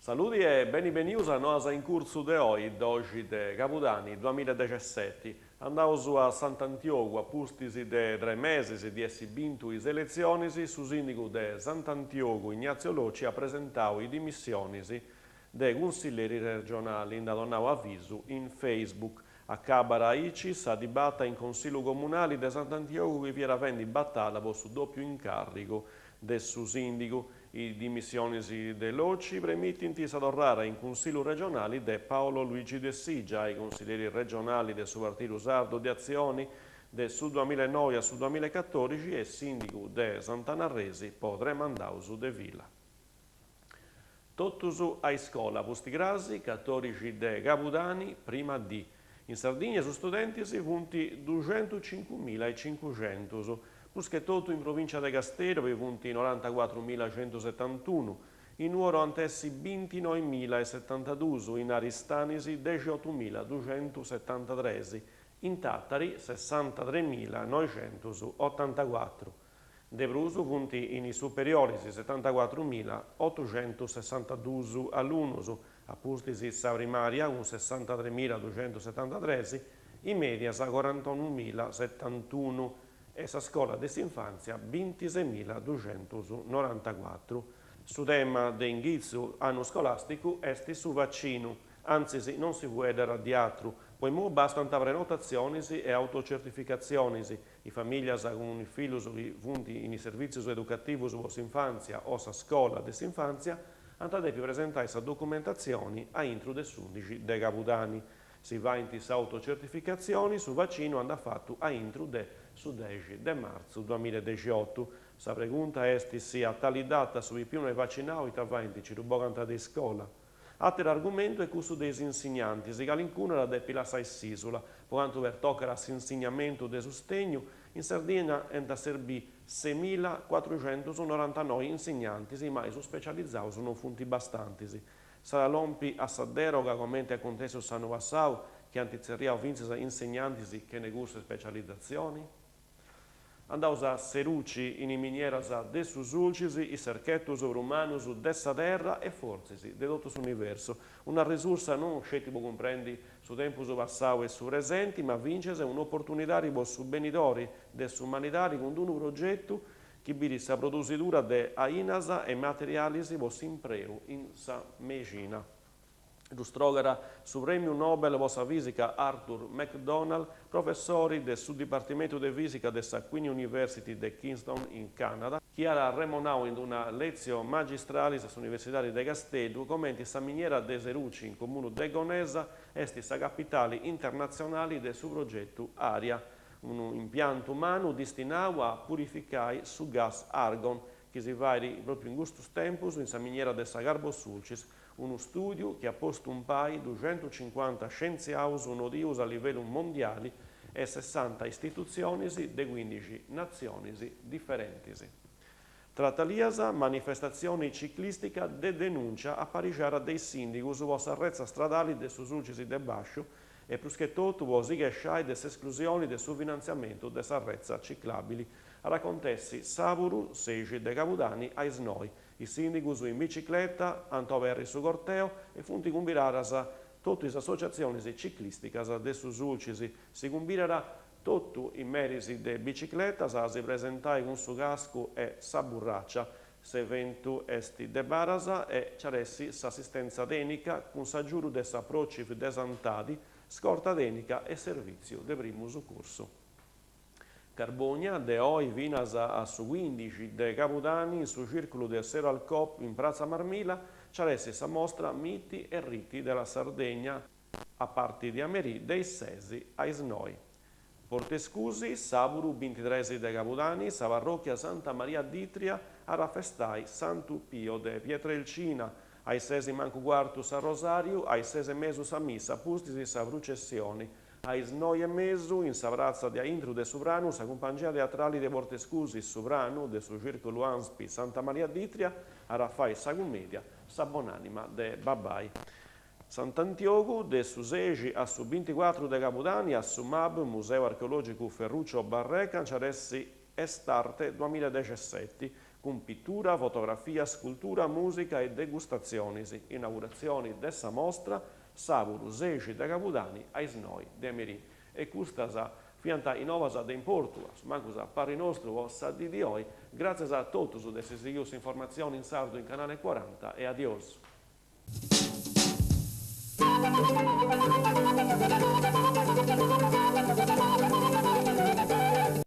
Saludi e beni benius a Noas in Curtzu de oi, doxi de Cabudani duamilla e dexesseti. Andaus a Sant'Antiogu, a pustis de tres mesis di essi bintu is eletzionis, su sìndigu de Sant'Antiogu Ignazio Locci at presentau is dimissionis de cunsilleri regionali, nd'at donau avisu in Facebook. Acabat aici sa dibata in Consillu Comunali de Sant'Antiogu chi fiat fendi batalla po su dòpiu incàrrigu de su sìndigu. Is dimissionis de Locci premitint sa torrada in Cunsillu regionali de Paolo Luigi Dessì, giai consilleri regionali de su Partidu Sardu de Atzioni de su duamilla e noi a su duamilla e catòdixi e sìndigu de Sant'Anna Arresi po tres mandaus de fila. Totus a iscola, pusticrasi, catòdixi de Cabudani, prima dì. In Sardigna is studentis funt duxentucincumilla e cincuxentus, prus che totu in provìncia de Casteddu bi funt norantacuatrumilla centusetantunu, in Nuoro ant essi bintinoimilla e setantadus, in Aristanis dexiotumilla duxentusetantatres, in Tàtari sessantatremilla noixentusotantacuatru. De prus funt in is superioris setantacuatrumilla otuxentusessantadus alunnus, a pustis sa primària cun sessantatremilla duxentusetantatres, is mèdias corantonumillasetantunu e sa scola de s'infàntzia bintisemilladuxentusnorantacuatru. Su tema de inghitzu annu scolàsticu est su vacinu, antzis non si fueddat di atru, po imoi bastant prenotatzionis e autocertificatzionis, Is famìllias cun is fillus chi funt in is servìtzius educativus po s'infàntzia o sa scola de s'infàntzia ant a depi presentai sa documentatzioni a intru de s'undixi de Cabudani. Si faint s'autocertificatzioni, su vacinu andat fatu a intru de su dexi de martzu duamilla e dexiotu. Sa pregunta est si a tali data su pipiu no est vacinau ita faint, nci ddu bogant de iscola? Àteru argumentu est cussu de is insignantis, calincunu at a depi lassai s'ìsula, po cantu pertocat s'insignamentu de sustegnu, in Sardigna ant a serbì semillacuatruxentusnorantanoi insignantis, ma is specializaus non funt bastantis. S'at a lompi a sa deroga comenti acontèssiu s'annu passau, chi ant tzerriau fintzas insignantis chene cursu de specializatzioni? Andaus a Seruci, in is minieras de su Sulcis, is serchetus prus mannus de sa terra e fortzis de totu s'universu. Una risursa non sceti po cumprendi su tempus passau e su presenti, ma fintzas un'oportunidadi po su benidori de s'umanidadi cun unu progetu chi bidit sa produsidura de ainas e materialis po s'impreu in sa mexina. Ddu strogat su Prèmiu Nobel po sa Fìsica Arthur McDonald, professori de su Dipartimentu de Fìsica de sa Queen University de Kingston in Cànada, chi at arremonau in una lectio magistralis a s'Universidadi de Casteddu comenti sa miniera de Seruci in comunu de Gonesa est sa capitali internatzionali de su progetu Aria, unu impiantu mannu distinau a purificai su gas argon chi si fait pròpriu in custus tempus in sa miniera de sa Carbosulcis, Unu stùdiu chi at postu impari duxentucincuanta scientziaus nodius a livellu mondiali e sessanta istitutzionis de cuindixi natzionis diferentis. Tratalias, manifestatzioni ciclìstica de denùncia aparixada de is sìndigus po sa retza stradali de su Sulcis de Bàsciu e pruschetotu po si chesciai de s'esclusioni de su finantziamentu de sa retza ciclàbili. At a acontessi sàburu sexi de Cabudani a is noi Is sìndigus in bicicleta ant a oberri su corteo e funt cumbiradas totu is associatzionis ciclìsticas de su Sulcis. Si cumbirat totu is meris de bicicletas a si presentai cun su cascu e sa burràcia. S'eventu est de badas e nc'at essi s'assistèntzia tènica cun s'agiudu de sa Procif de Santadi, scorta tènica e servìtziu de primu sucursu. Carbònia, de oi finas a su cuindixi de Cabudani in su Cìrculu de Seralcoop in Pratza Marmilla nc'at essi sa mostra Miti e Riti della Sardegna a parti de a merì de is ses a is noi. Portescusi, sàburu bintitres de Cabudani, sa parròchia Santa Maria d'Itria at a festai Santu Pio de Pietrelcina, a is ses mancu cuartu s'arrosàriu, a is ses e mesu sa missa, pustis sa prucessioni. A is noi e mesu, in sa pratza de aintru de su Pranu, sa cumpangia teatrali de Portescusi Su Pranu, de su Cìrculu Anspi Santa Maria d'Itria, at a fai sa cumèdia Sa bonànima de Babbai. Sant'Antiogu, de su sexi a su binticuatru de Cabudani, a su MAB, Museu Archeològicu Ferruccio Barreca, nc'at essi Estarte duamiladexeseti. cun pitura, fotografia, scultura, mùsica e degustatzionis. Inauguratzioni de sa mostra sàbudu sexi de Cabudani a is noi de merì. E custas fiant is novas de importu, a su mancus a parri nostru po sa dì di oi. Gràtzias a totus de essi sighiu s'informatzioni in sardu in Canale Cuaranta e adiosu.